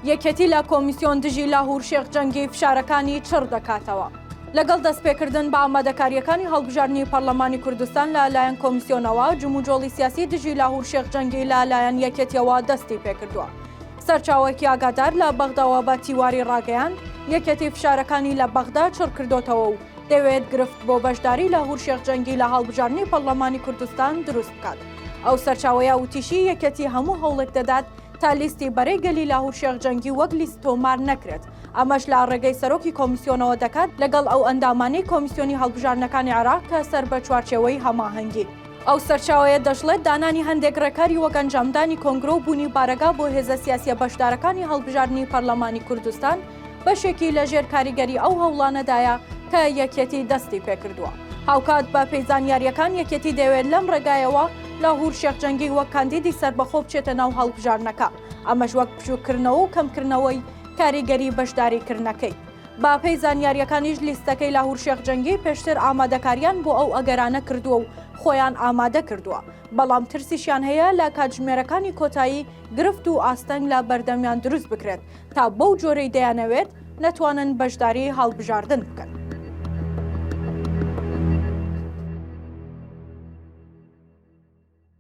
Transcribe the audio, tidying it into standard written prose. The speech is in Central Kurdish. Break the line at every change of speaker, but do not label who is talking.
یەکێتی لە کۆمیسیۆن دژی لاهور شێخ جەنگی فشارەکانی چڕ دەکاتەوە. لەگەڵ دەستپێکردن بە ئامادەکارییەکانی هەڵبژاردنی پەرلەمانی کوردستان لە لایەن کۆمیسیۆنەوە، جموجۆڵی سیاسی دژی لاهور شێخ جەنگی لە لایەن یەکێتیەوە دەستی پێکردووە. سەرچاوەیەکی ئاگادار لە بەغداوە بە تیواری ڕاگەیاند، یەکێتی فشارەکانی لە بەغدا چڕکردۆتەوە و دەیەوێت گرفت بۆ بەشداری لاهور شێخ جەنگی لە هەڵبژاردنی پەرلەمانی کوردستان دروست بکات. ئەو سەرچاوەیە وتیشی، یەکێتی هەموو هەوڵێک دەدات تا لیستی بەرەی گەلی لاهور شێخ جەنگی وەک لیست تۆمار نەکرێت، ئەمەش لە ڕێگەی سەرۆکی کۆمیسیۆنەوە دەکات لەگەڵ ئەو ئەندامانەی کۆمیسیۆنی هەڵبژاردنەکانی عێراق کە سەر بە چوارچێوەی هەماهەنگین. ئەو سەرچاوەیە دەشڵێت، دانانی هەندێک ڕێکاری وەک ئەنجامدانی کۆنگرە و بوونی بارەگا بۆ هێزە سیاسییە بەشدارەکانی هەڵبژاردنی پەرلەمانی کوردستان بەشێکی لە ژێر کاریگەری ئەو هەوڵانەدایە کە یەکێتی دەستی پێکردووە. هاوکات بە پێی زانیارییەکان یەکێتی دەیەوێت لەم ڕێگایەوە لاهور شێخ جەنگی وەک کاندیدی سەربەخۆ بچێتە ناو هەڵبژاردنەکە، ئەمەش وەک بچووککردنەوە و کەمکردنەوەی کاریگەری بەشداریکردنەکەی. بە پێی زانیارییەکانیش لیستەکەی لاهور شێخ جەنگی پێشتر ئامادەکاریان بۆ ئەو ئەگەرانە کردووە و خۆیان ئامادە کردووە، بەڵام ترسیشیان هەیە لە کاتژمێرەکانی کۆتایی گرفت و ئاستەنگ لە بەردەمیان دروست بکرێت تا بەو جۆرەی دەیانەوێت نەتوانن بەشداری هەڵبژاردن بکەن.